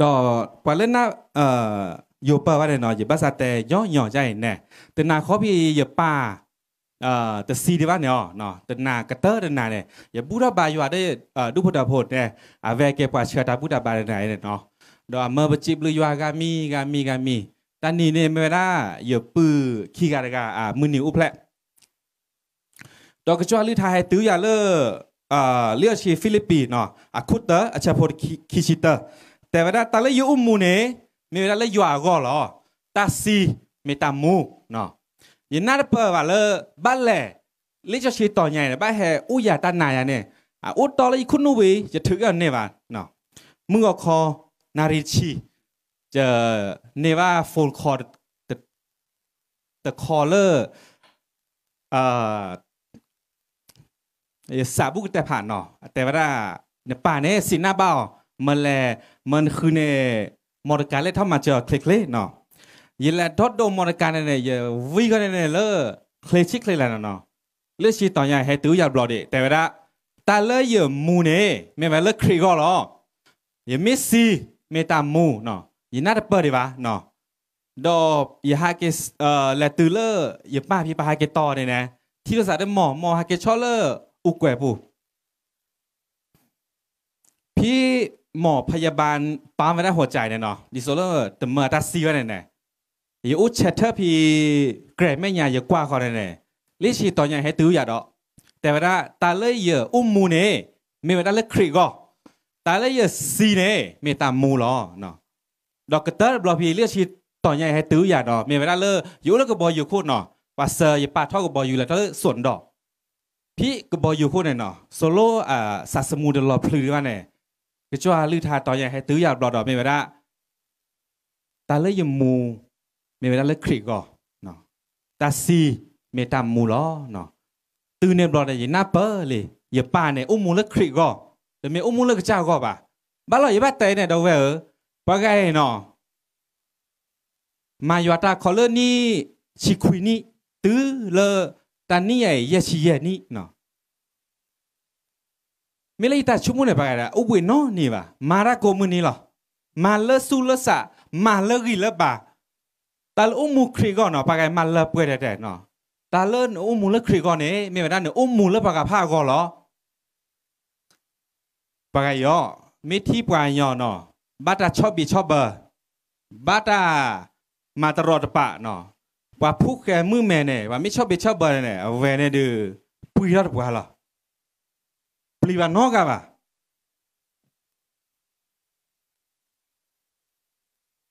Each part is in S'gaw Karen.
ဒီးပှၤလၢန ယိၤပၢၢ်ဘၣ်န့ၣ်နီၤ ယဘၣ်သးတဲညီညီဒ်အံၤန့ၣ်, တနၤဃီဖဲယပၢ် တဆံဒံးဘၣ်န့ၣ်အီၤ, တနၤကတၢၢ်တနၤန့ၣ် ယဘူၣ်ထီၣ်ဘါယွၤဒီး ဒူၣ်ဖိထၢဖိန့ၣ်, အဝဲကဲပှၤဆှၢတၢ်ဘူၣ်တၢ်ဘါတနၤန့ၣ်နီၤ, ဒီးအမၢပစံးဘျုးယွၤဂၤမံၤဂၤမံၤဂၤမံၤ, တၢ်နံၤန့ၣ်မ့ၢ်ဝဲဒၣ် ယပုၢ်ခံဂၤတဂၤ မုၢ်နံၤအိၣ်ဖျဲၣ် ဒီးကစၢ်ယွၤအကလုၢ်ကထါဟဲတုၤယၤလၢ လံာ်စီဆှံဖံလံးပံၤ အခိၣ်သၢ အဆၢဖိခံဆံတၢ, တဲဝဲဒၣ်တၢ်လၢယအိၣ်မူန့ၣ် မ့ၢ်ဝဲဒၣ်လၢယွၤအဂီၢ်လီၤ. တၢ်သံမ့ၢ်တၢ်မူ, ယနၢ်တပၢၢ်ဘၣ်လၢ ဘၣ်လဲၣ် လံာ်စီဆှံတီၤညါအံၤန့ၣ် ဘၣ်ဟဲအိၣ်ယၤတၢ်နၤယၤန့ၣ်, အအိၣ်တီလၢယခိၣ်နူာ်ဝံၤ ယထုးက့ၤအီၤန့ၢ်ဘၣ်, မုၢ်ဂီၤခီ နၣ်ရံၣ်ဆံ ယန့ၢ်ဘၣ် phone call တခီလၢ ယစးဘူၣ်ကတဲဖးနီၤ, အတဲဝဲဒၣ် နပၢ်န့ၣ် စံးနၢ်ဘၣ်အီၤ, မလဲၤ မၢနဃုန့ၣ် မီတကၤလဲၣ်ထီၣ်မၤစၢၤအီၤချ့ချ့နီၤ, ယလဲၤထီၣ်ဒိးမီတကၤန့ၣ်န့ၣ် ယဝံဃီန့ၣ်န့ၣ်လၢ ချ့ဆံချ့လဲၣ်နီၤနီၤ, လံာ်စီဆှံတီၤညါဟဲတုၤယၤဘျီဒံး တဲဝဲဒၣ် တၢ်လၢယမူန့ၣ် မ့ၢ်ဝဲလၢခရံာ်အဂီၢ်လီၤ. ယမ့ၢ်သံ မ့ၢ်တၢ်မူနီၤ, ယနၢ်တပၢၢ်ဒံးဘၣ်နီၤ, ဒီးယဟးက့ၤ လဲၤတုၤလၢ ယပၢ်ဖံးပၢ်ဟးက့ၤတီၤန့ၣ်န့ၣ်, ထံၣ်လိာ်သးဒီးမိၢ်, မိၢ်ဟဲက့ၤဆီလၢအူကွဲၤပူၤ ဖံးမိၢ် พยาบาลปั๊มဝဲဒၣ် หัวใจန့ၣ်နီၤ, ဒ်သိးလၢတမၢအတၢ်သံဝဲန့ၣ်န့ၣ်, ယအိၣ်ဆဲးထၢၣ်ဖဲ ကြဲးမဲာ်ညါ ယကွၢ်ဃီန့ၣ်န့ၣ်, လံာ်စီဆှံတီၤညါဟဲတုၤယၤဒီး တဲဝဲဒၣ် တၢ်လၢယအိၣ်မူန့ၣ် မ့ၢ်ဝဲဒၣ်လၢခရံာ်အဂီၢ်, တၢ်လၢယသံန့ၣ် မ့ၢ်တၢ်မူလီၤ. ဒီးကတၢၢ်တဘျီဖဲလံာ်စီဆှံတီၤညါဟဲတုၤယၤဒီး မ့ၢ်ဝဲဒၣ်လၢ ယအိၣ်လၢကဘီယူၤခိၣ်နီၤ, ပှၤစၢၤယပၢ်ထီၣ်ကဘီယူၤလဲၤထီၣ်လၢ စူးဒိၣ် ဖဲကဘီယူၤခိၣ်န့ၣ်နီၤ, စိၤလိ စးသမူတလီၤဖျုးဒံးဘၣ်န့ၣ်, ကစၢ်ယွၤအကလုၢ်ကထါတီၤညါဟဲတုၤယၤဘျီဒီး မ့ၢ်ဝဲဒၣ် တၢ်လၢယမူ မ့ၢ်ဝဲဒၣ်လၢခရံာ်အဂီၢ်, တၢ်သံ မ့ၢ်တၢ်မူလီၤ. တုၤန့ၣ်ဘျီန့ၣ် ယနၢ်ပၢၢ်လံ, ယပၢ်န့ၣ် အိၣ်မူလၢခရံာ်အဂီၢ်, တမ့ၢ်အိၣ်မူလၢကစၢ်အဂီၢ်ဘၣ်. ဘၣ်လီၤ ယဘၣ်တဲန့ၣ် ဒီပုၢ်ဝဲၢ်ဧၢ, ပှၤဂၤအံၤနီၤ မၤယွၤတၢ်ခီလၢနံၣ်ဆံခွံနံၣ်, တုၤလၢတနံၣ်အံၤ ယဲၢ်ဆံယဲၢ်နံၣ်နီၤ. မ့ၢ်လၢယတၢ်ဆိကမိၣ်န့ၣ် ပှၤဂၤဒၣ် အိၣ်ဘှံးနီတနံၤဘၣ်, မၤတၢ်ကိးမုၢ်နံၤလီၤ. မၤလၢသူၣ်လၢသး, မၤလၢဂံၢ်လၢဘါ, တၢ်လၢအိၣ်မူခရံာ်အဂီၢ်နီၤ, ပှၤဂၤမၤလၢပှဲၤတဲာ်တဲာ်နီၤ. တၢ်လၢနအိၣ်မူလၢခရံာ်အဂီၢ်န့ၣ် မ့ၢ်ဝဲဒၣ်နအိၣ်မူလၢပှၤဂၤဖးအဂီၢ်လီၤ. ပှၤဂၤအံၤအီၤ, မ့ၢ်ထံၣ်ပှၤညီနီၤ, ဘၣ်တၢ်ဆီၣ်ဘံးဆီၣ်ဘၢ, ဘၣ်တၢ်မၤတရီတပါနီၤ, ပှၤဖှူဃဲၤမုၣ်မဲာ်န့ၣ် ပှၤမ့ၢ်ဆီၣ်ဘံးဆီၣ်ဘၢန့ၣ် အဝဲန့ၣ်ဒုး ပှံၤထီၣ်တပှၤလီၤ. ပျံၤဘၣ်နီတဂၤဘၣ်.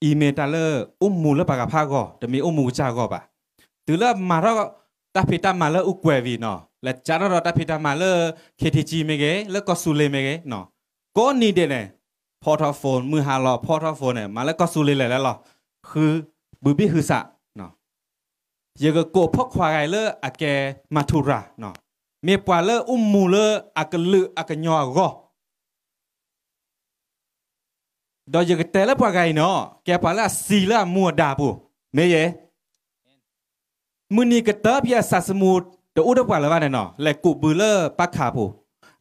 အံၤမ့ၢ်တၢ်လၢအိၣ်မူလၢပှၤဂၤဖးအဂီၢ်, တမ့ၢ်အိၣ်မူကစၢ်အဂီၢ်ဘၣ်. တုၤလၢမၤထီၣ်တၢ်ဖံးတၢ်မၤလၢအူကွဲၤဝံၤနီၤ, လဲၤကးထီၣ်ဒီးတၢ်ဖံးတၢ်မၤလၢ ခ့ထံကၠံမ့ၢ်ဂ့ၤ, လၢကီၢ်သူလ့ၤမ့ၢ်ဂ့ၤ, ကိးနံၤဒဲးန့ၣ် ဖီထီၣ် phone, မုၢ်ဟါလီၤ ဖီထီၣ် phone န့ၣ် မၤလၢကီၢ်သူလ့ၤလဲၤလဲၤလီၤ, ဃုဘုးဘ့ၣ်ဟုသး ယကကိးဖီခွါဂၤအံၤလၢအကဲမၤထူရၤ, မ့ၢ်ပှၤလၢအိၣ်မူလၢအကလုာ်အကညီအဂီၢ်, ဒီးယကတဲလၢပှၤဂၤအံၤန့ၣ် ကဲပှၤလၢအသံလၢအမူအဒါပူၤ, မ့ၢ်ယဲ, မုၢ်နံၤကတၢၢ်ဖဲအစးသမူတအိၣ်ဒီးပှၤလၢၤဘၣ်န့ၣ်နီၤ, လဲၤကူးဘုလၢပၢ်ခးပူၤ,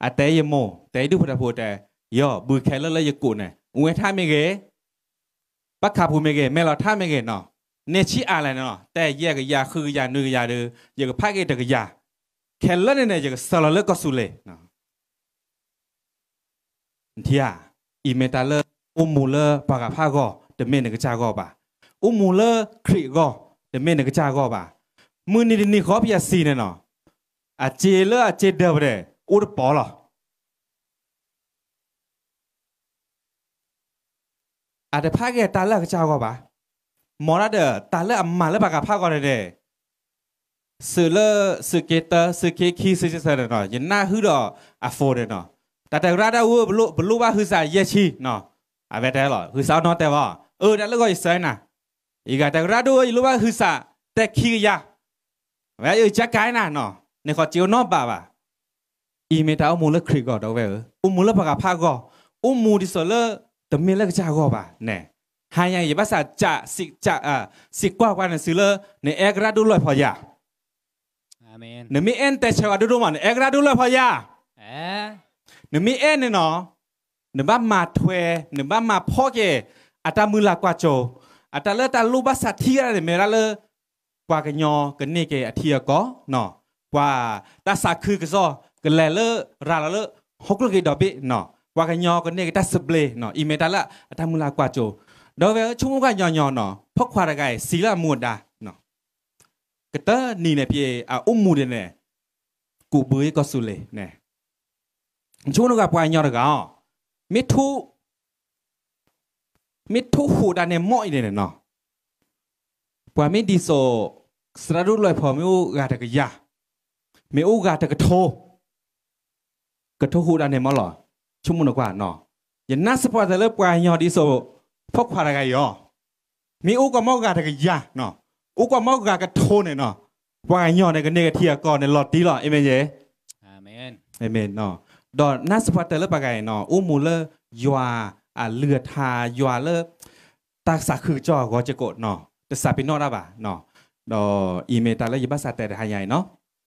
အတဲယမိၢ် တဲဒူၣ်ဖိထၢဖိတဲ, ယီၤ ဘုခဲလၢာ်လၢယကူးန့ၣ် အဝဲထါမ့ၢ်ဂ့ၤ ပၢ်ခးပူၤမ့ၢ်ဂ့ၤ, မဲာ်လီၤထါမ့ၢ်ဂ့ၤနီၤ, နဲၣ်ဆံးအါလဲၣ်န့ၣ်နီၤ, တဲယဲၢ်ကယၤ ဃုကယၤ နွံကယၤဒီး ယကဖးက့ၤတကယၤ, ခဲလၢာ်န့ၣ်န့ၣ် ယကဆှၢလီၤလၢကီၢ်သူလ့ၤ. နထံၣ်ဧါ, အံၤမ့ၢ်တၢ်လၢအိၣ်မူလၢပှၤဂၤဖးအဂီၢ်, တမ့ၢ်နကစၢ်အဂီၢ်ဘၣ်. အိၣ်မူလၢခရံာ်အဂီၢ်, တမ့ၢ်နကစၢ်အဂီၢ်ဘၣ်. မုၢ်နံၤတနံၤဃီဖဲအသံန့ၣ်နီၤ, အစ့လၢအစ့ဒၢပူၤန့ၣ် အိၣ်တပီၤလီၤ. အတဖးက့ၤတၢ်လၢအကစၢ်အဂီၢ်ဘၣ်. မ်ဒၣ်ဒီးတၢ်လၢအမၤလၢပှၤဂၤဖးအဂီၢ်န့ၣ်န့ၣ်, သုးလၢ သုးက့တၢ သုးက့ခံ သုးက့သၢန့ၣ်နီၤ, ယနၢ်ဟုၣ်ဒီးအ phone န့ၣ်နီၤ, တၢ်တဲကရၢဒိၣ်ဝဲ ပလိၣ်ဘၣ်ဟုသးယဲၢ်ဆံနီၤ, အဝဲတဲလီၤ ဟုသးအီၣ်နီတဲဘၣ်, အၢ တၢ်လၢဂီၢ်ယဆၢနၤ, ယဂၤတၢ်ကရၢဒိၣ်ဝဲ ယလိၣ်ဘၣ်ဟုသး တဲခံကယၤ, ဝဲယကကနၤနီၤ, န့ၣ်ဃီစ့အိၣ်နီဘးဘၣ်. အံၤမ့ၢ်တၢ်အိၣ်မူလၢခရံာ်အဂီၢ် ဒီပုၢ်ဝဲၢ်ဧၢ, အိၣ်မူလၢပှၤဂၤဖးအဂီၢ်, အိၣ်မူဒ်သိးလၢ တမ့ၢ်လၢကစၢ်အဂီၢ်ဘၣ်န့ၣ်, ဟါညါအံၤ ယဘၣ်သး စံးကွၢ်ကွၢ်နသုလၢ နအဲၣ်ကရၢဒိၣ်လွဲၢ်ဖီယၤ, နမ့ၢ်အဲၣ်နတဲဆၢဂၤဒိၣ်ဒိၣ်မး နအဲၣ်ကရၢဒိၣ်လွဲၢ်ဖီယၤ, နမ့ၢ်အဲၣ်န့ၣ်နီၤ, နဘၣ်မၤထွဲ, နဘၣ်မၤဖီက့ၤ အတၢ်မုၢ်လၢ်ကွၢ်စိ, အတၢ်လၢတၢ်လိၣ်ဘၣ်စးထံၣ်ဂၤန့ၣ် မ့ၢ်ဝဲဒၣ်လၢ ပှၤကညီကန့ၢ်က့ၤအထံအကီၢ်, ပှၤတၢ်သးခုကစီၣ် ကလဲၤလၢရၤလီၤလၢ ဟီၣ်ခိၣ်ချၢက့ၤဒီဘ့ၣ်, ပှၤကညီကန့ၢ်က့ၤတၢ်သဘျ့, အံၤမ့ၢ်တၢ်လၢအတၢ်မုၢ်လၢ်ကွၢ်စိ, ဒီးဝဲဆိကမိၣ်ကွၢ်ညီညီနီၤ ဖိခွါတဂၤအံၤ စံးလၢအမူအဒါ ကတၢၢ်နံၤန့ၣ်ဖဲအအိၣ်မူဒံးန့ၣ် ကူးဘု ကီၢ်သူလ့ၤန့ၣ်, ဆိကမိၣ်ကွၢ်ပှၤကညီတဂၤအီၤ, မ့ၢ် မ့ၢ်ထိၣ်ဟူးတၢ်န့ၣ်မီၢ်အံၤန့ၣ်နီၤ, ပှၤမ့ၢ်ဒ်သိး သရၣ်ဒိၣ်လွဲၢ်ဖီ မ့ၢ်အိၣ်ဂၤတကယၤ, မ့ၢ်အိၣ်ဂၤတကထိ ကထိၣ်ဟူးတၢ်န့ၣ်မီၢ်လီၤ. ဆိကမိၣ်နကွၢ်နီၤ, ယနာ်စ့ၢ်ကီးတၢ်လၢပှၤကညီဒ်သိး ဖိခွါတဂၤအံၤအီၤ, မ့ၢ်အိၣ်ကီးမီၢ်ဂၤတကယၤ, အိၣ်ကီးမီၢ်ဂၤကထိန့ၣ်နီၤ, ပှၤကညီန့ၣ် ကန့ၢ်က့ၤထံအကီၢ်န့ၣ် လီၤတံၢ်လီၤ. အၤမ့ၣ်, အၤမ့ၣ်. ဒီးနာ်စ့ၢ်ကီးတၢ်လၢပှၤဂၤအံၤနီၤ အိၣ်မူလၢယွၤအလုၢ်အထါ, ယွၤလၢ တၢ်သးခုကစီၣ်အဂီၢ်စ့ၢ်ကီးနီၤ, တစးပ့ၤနီၣ်တၢ်ဘၣ်. ဒီးအံၤမ့ၢ်တၢ်လၢယဘၣ်စးတဲတဟါညါအံၤနီၤ.